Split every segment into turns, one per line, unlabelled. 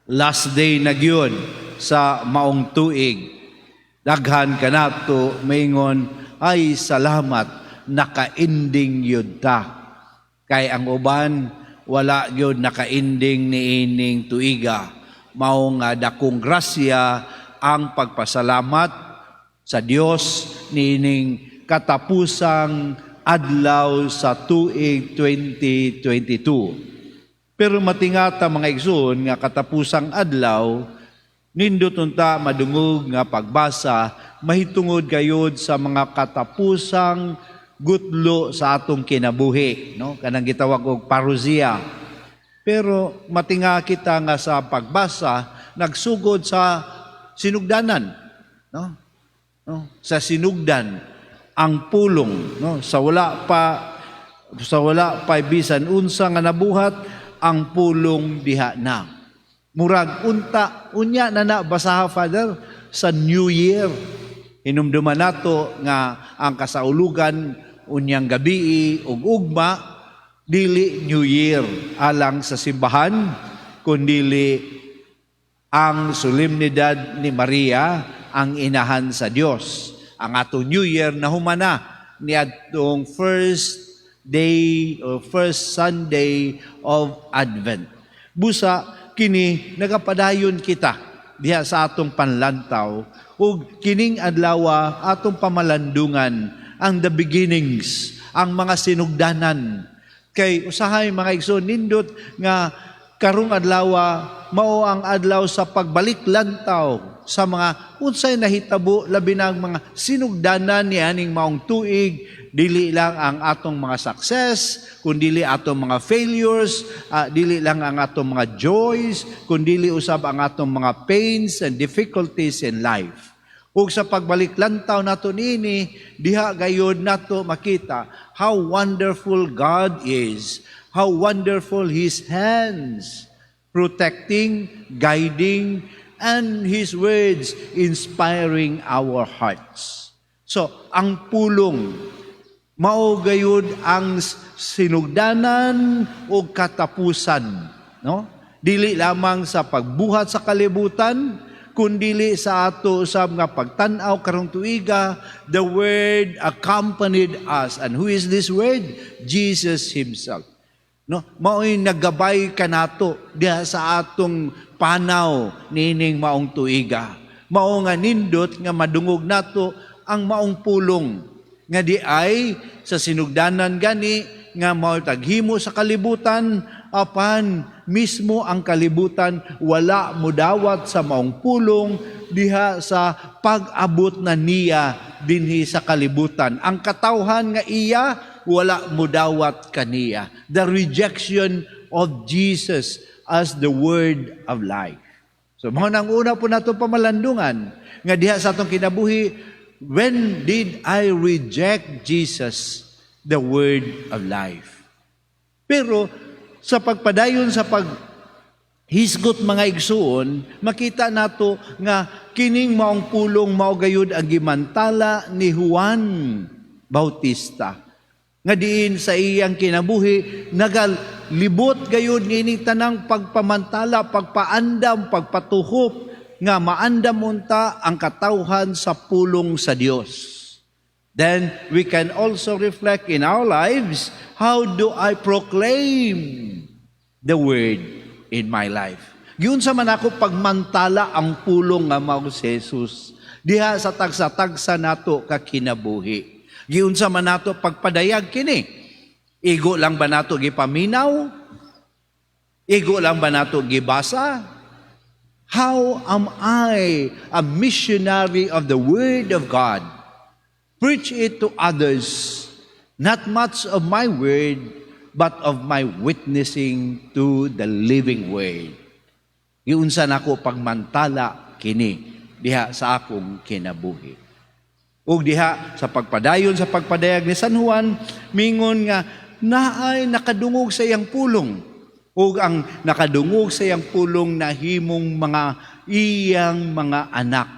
Last day na gyud sa maong tuig. Daghan kanato maingon, "Ay, salamat, naka-ending gyud ta." Kay ang uban wala gyud naka-ending niining tuiga. Mao nga dakong grasya ang pagpasalamat sa Dios niining katapusang adlaw sa tuig 2022. Pero matingata, mga igsoon, nga katapusang adlaw, nindot unta madungog nga pagbasa mahitungod gayod sa mga katapusang gutlo sa atong kinabuhi, no, kanang gitawag og parousia. Pero matinga kita nga sa pagbasa nagsugod sa sinugdanan, no, sa sinugdan ang pulong, no, sa wala pa bisan unsa nga nabuhat, ang pulong diha na. Murag unta unya na na basaha, Father, sa New Year. Hinumduman nato nga ang kasaulugan unyang gabii ug ugma dili New Year alang sa simbahan, kundili ang solemnidad ni Maria, ang inahan sa Dios. Ang atong New Year nahumana niadtong first day or first Sunday of Advent. Busa kini nagapadayon kita diha sa atong panlantaw ug kining adlaw atong pamalandungan ang the beginnings, ang mga sinugdanan. Kay usahay, mga igsoon, nindot nga karong adlaw mao ang adlaw sa pagbalik lantaw sa mga unsay nahitabo, labi na ang mga sinugdanan ni aning maong tuig. Dili lang ang atong mga success, kundili atong mga failures, dili lang ang atong mga joys, kundili usab ang atong mga pains and difficulties in life. Ug sa pagbalik lantaw nato niini, diha gayod nato makita how wonderful God is, how wonderful His hands protecting, guiding, and His words inspiring our hearts. So, ang pulong, mao gayud ang sinugdanan o katapusan, no? Dili lamang sa pagbuhat sa kalibutan, kundili sa ato usab nga pagtan-aw karong tuiga, the Word accompanied us. And who is this Word? Jesus Himself. No, mao'y naggabay kanato diha sa atong panaw niining maong tuiga. Mao nga nindot nga madungog nato ang maong pulong nga di ay sa sinugdanan gani nga mao taghimo sa kalibutan, apan mismo ang kalibutan wala mudawat sa maong pulong diha sa pag-abot na niya dinhi sa kalibutan. Ang katawhan nga iya wala mudawat kaniya. The rejection of Jesus as the Word of life. So mao nang una po nato pamalandungan nga diha sa atong kinabuhi, when did I reject Jesus, the Word of life? Pero sa pagpadayon sa pag hisgot, mga igsuon, makita nato nga kining maong pulong mao gayud ang gimantala ni Juan Bautista. Nga diin sa iyang kinabuhi nagalibot gayud niining tanang pagpamantala, pagpaandam, pagpatuhop nga maandam unta ang katawhan sa pulong sa Dios. Then we can also reflect in our lives, how do I proclaim the Word in my life? Giunsa man ako pagmantala ang pulong nga mao si Jesus diha sa tagsa-tagsa nato ka kinabuhi? Giunsa man nato pagpadayag kini? Igo lang ba nato gipaminaw? Igo lang ba nato gibasa? How am I a missionary of the Word of God? Preach it to others, not much of my word, but of my witnessing to the living Word. Giunsa nako pagmantala kini diha sa akong kinabuhi? Ug diha sa pagpadayon sa pagpadayag ni San Juan, mingon nga naay nakadungog sa iyang pulong. Ug ang nakadungog sa iyang pulong nahimong mga iyang mga anak.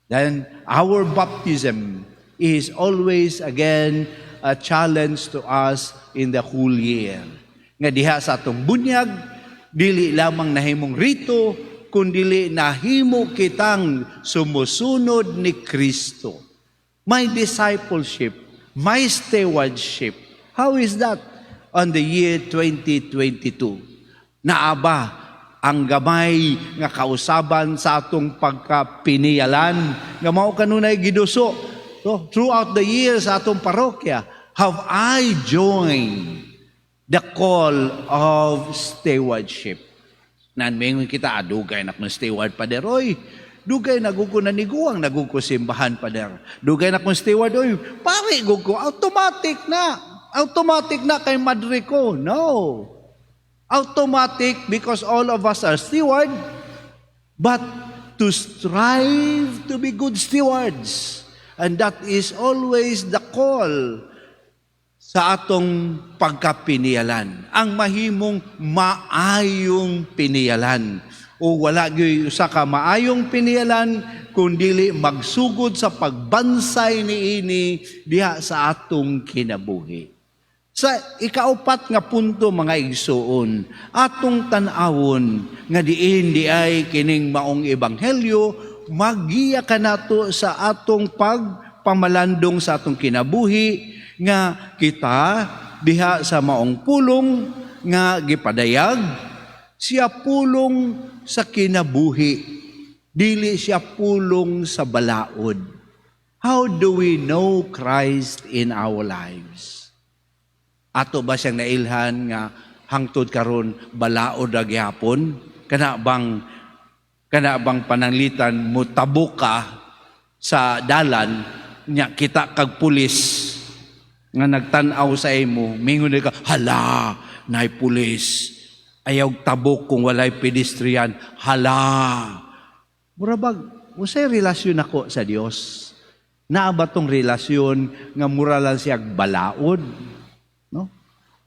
Then our baptism is always again a challenge to us in the whole year. Nga diha sa atong bunyag, dili lamang nahimong rito, Kundili nahimo kitang sumusunod ni Kristo. My discipleship, my stewardship, how is that on the year 2022? Naa ba ang gamay nga kausaban sa atong pagkapiniyalan nga mao kanunay giduso? So, throughout the years sa atong parokya, have I joined the call of stewardship? Nan mingon kita, "Ah, dugay na akong steward, Pader. Oy, dugay na gud ko naniguang, na gud ko simbahan, Pader. Dugay na akong steward, oy, pare gud ko, automatic na. Automatic na kay madre ko." No. Automatic because all of us are steward, but to strive to be good stewards. And that is always the call sa atong pagkapiniyalan. Ang mahimong maayong piniyalan. O wala gyud usa ka maayong piniyalan kung dili magsugod sa pagbansay niini diha sa atong kinabuhi. Sa ikaupat nga punto, mga igsuon, atong tan-awon nga diin di ay kining maong ebanghelyo magiya kanato sa atong pagpamalandong sa atong kinabuhi, nga kita diha sa maong pulong nga gipadayag, siya pulong sa kinabuhi, dili siya pulong sa balaod. How do we know Christ in our lives? Ato ba siyang nailhan nga hangtod karon balaod ra gihapon? Kana bang pananglitan mo tabok ka sa dalan nya kita kag pulis nga nagtan-aw sa imo, mingon ka, "Hala, nay pulis. Ayaw tabok kung walay pedestrian. Hala." Mura bag, unsay relasyon nako sa Dios? Naa ba tong relasyon nga mura lang siya balaod? No?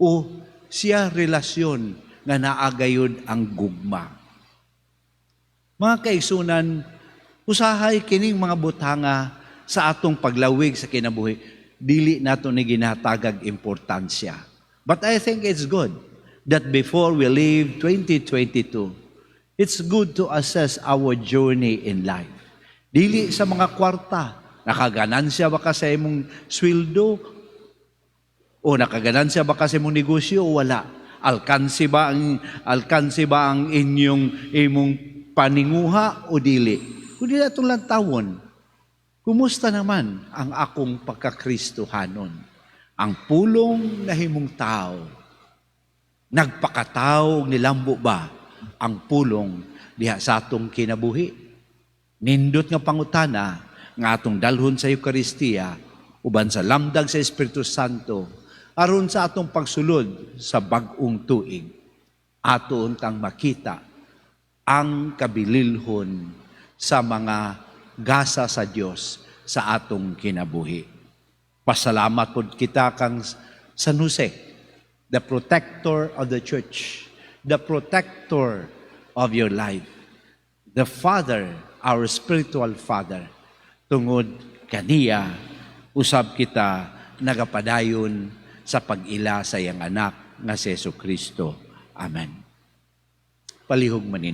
O siya relasyon nga naa gayud ang gugma? Mga kaigsunan, usahay kining mga butanga sa atong paglawig sa kinabuhi, dili nato ni ginatagag importansya. But I think it's good that before we leave 2022, it's good to assess our journey in life. Dili sa mga kwarta, nakaganansya ba ka sa imong sweldo? O nakaganansya ba ka sa imong negosyo o wala? Alkanse ba ang inyong imong paninguha o dili? Kundi atong lantawon. Kumusta naman ang akong pagkakristohanon? Ang pulong nahimong tao, nagpakatao, nilambo ba ang pulong diha sa atong kinabuhi? Nindot nga pangutana nga atong dalhon sa Eukaristiya uban sa lamdag sa Espiritu Santo aron sa atong pagsulod sa bag-ong tuig, ato untang makita ang kabililhon sa mga gasa sa Dios sa atong kinabuhi. Pasalamat pod kita kang San Jose, the protector of the church, the protector of your life, the Father, our spiritual Father. Tungod kaniya, usab kita nagapadayon sa pag-ila sa iyang anak nga si Jesu Kristo. Amen. Palihog manin.